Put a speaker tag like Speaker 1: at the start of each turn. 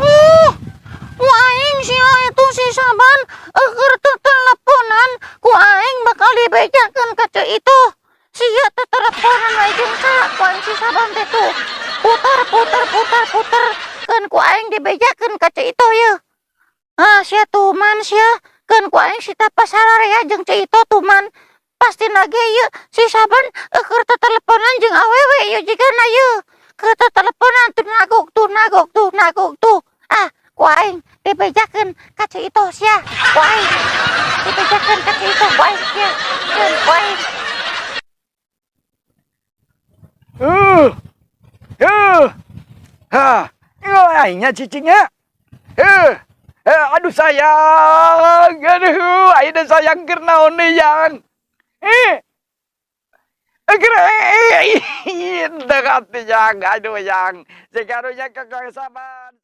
Speaker 1: Oh, ku aing sia itu si Saban keur teleponan, ku aing bakal dibejakeun ka Ceu Itoh. Sia teh teleponan wae jeung saha ku aing si Saban teh tuh. Putar putar putar putar, keun ku aing dibejakeun ka Ceu Itoh yeuh. Ah, sia tuman sia, keun ku aing si pasararea jeung Ceu Itoh tuman. Pasti ge ieu si Saban keur teleponan jeung awewe ieu jigana ieu. Keur teleponan tuh nagog tuh, nagog tuh, nagog tuh. Ah, ku aing dibejakeun ka Ceu Itoh sia. Ku aing dibejakeun ka Ceu Itoh ku aing sia. Keun ku aing.
Speaker 2: Ha, aingnya cicingnya. Aduh sayang, aduh, aing sayang keur naon deui, Yang. Keur dekat, Yang, aduh, Yang. Sekarunya Kakang Saban.